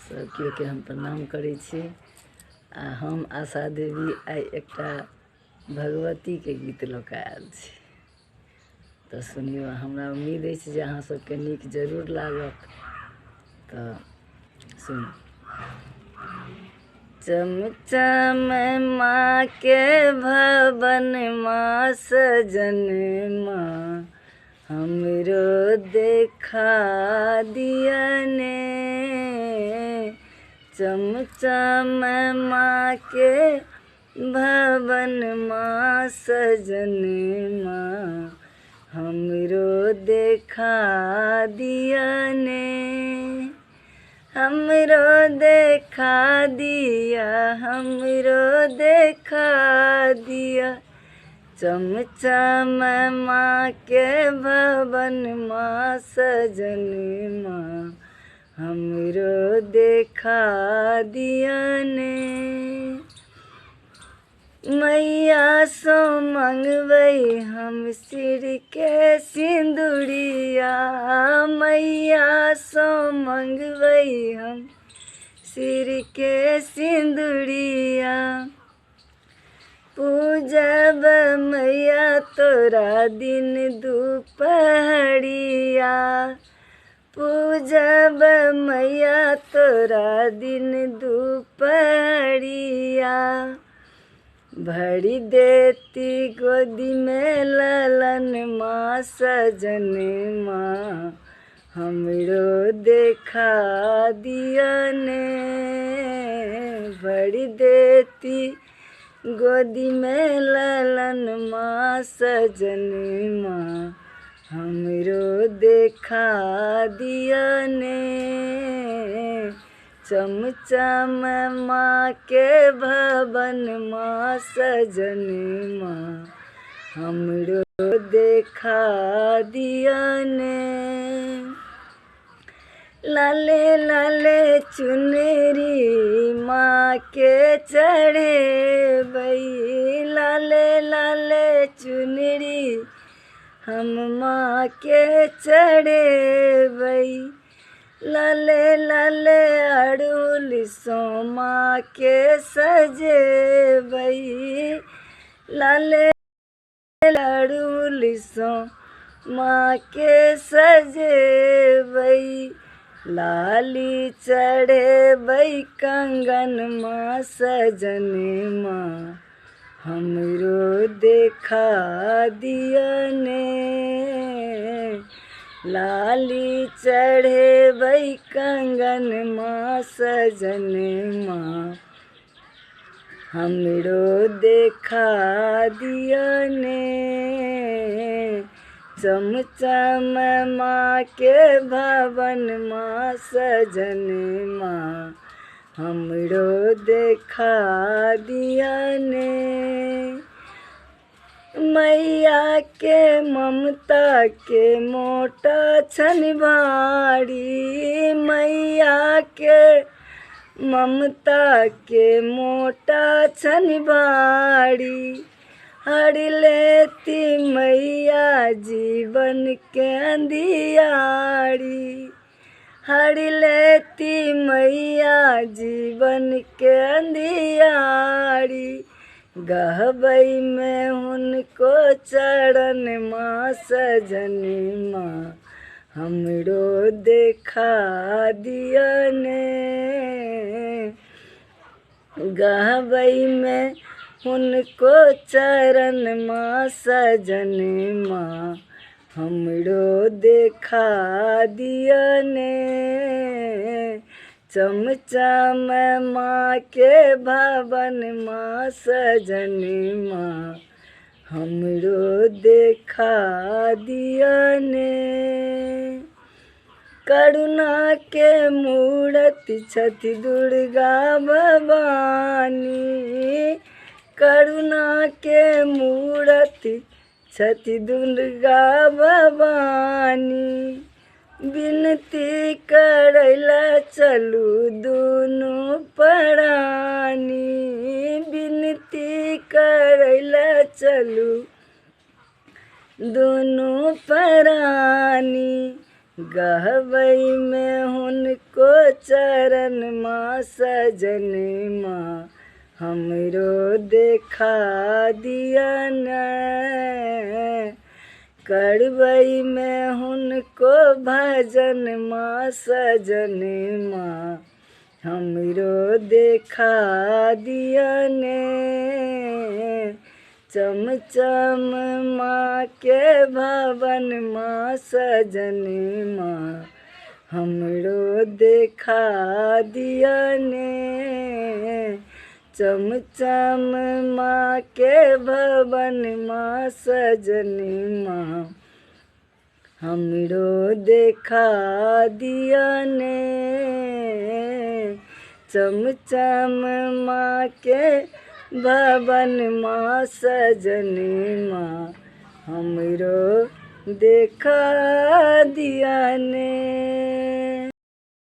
सब केओके हम प्रणाम करै छी। आ हम आशा देवी आइ एकटा भगवतीके गीत लऽ कऽ आयल छी, तऽ सुनियौ। हमरा उम्मीद अछि जे अहाँ सबके नीक जरूर लागत। तऽ सुनू। चमचम माँ के भवन माँ सजन माँ, हमरो देखा दिया ने। चमचम माँ के भवन माँ सजन माँ, हमरो देखा दिया ने। हमरो देखा दिया, हमरो देखा दिया। चमचम माँ के भवन माँ सजन माँ, हमरो देखा दिया ने। मैया सो मंगबै हम सिर के सिंदूरिया, मैया सो मंगबै हम सिर के सिंदूरिया। पूजब मैया तोरा दिन दुपहरिया, पूजब मैया तोरा दिन दुपहरिया। भरी देती गोदी में ललन माँ सजन माँ, हमरो देखा दिया ने। भरी देती गोदी में ललन माँ सजन माँ, हमरो देखा दिया ने। चमचम माँ के भवन माँ सजन माँ, हमरो देखा दिया ने। लाले लाले चुनरी माँ के चढ़ेबै, लाले लाले चुनरी हम माँ के चढ़ेबै। लाले लाले अड़हुल सो माँ के सजेबै, लाले अड़हुल सो माँ के सजेबै। लाली चढ़ेबै कंगन माँ सजन माँ, हमरो देखा दिया ने। लाली चढ़ेबै कंगन माँ सजन माँ, हमरो देखा दिया ने। चमचम माँ के भवन माँ सजन माँ, हमरो देखा दिया ने। मैया के ममता के मोटा छन भारी, मैया के ममता के मोटा छन भारी। हर लेती मैया जीवन के अंधियारी, हर लेती मैया जीवन के अंधियारी। गहबई में हुनको चरण माँ सजन माँ, हमरो देखा दिया ने। गहबई में हुनको चरण माँ सजन माँ, हमरो देखा दिया ने। चमचम माँ के भवन माँ सजन माँ, हमरो देखा दिया ने। करुणा के मूरति छथि दुर्गा भवानी, करुणा के मूरति छथि दुर्गा भवानी। विनती करैला चलू दुनू प्राणी, विनती करैला चलू दुनू प्राणी। गहबई में हुनको हुनको चरण माँ सजन माँ हमरो देखा दिया ने। करबै में हुनको भजन माँ सजन माँ हमरो देखा दिया ने। चमचम माँ के भवन माँ सजन माँ हमरो देखा दिया ने। चमचम माँ के भवन माँ सजन माँ हमरो देखा दिया ने। चमचम माँ के भवन माँ सजन माँ हमरो देखा दिया ने।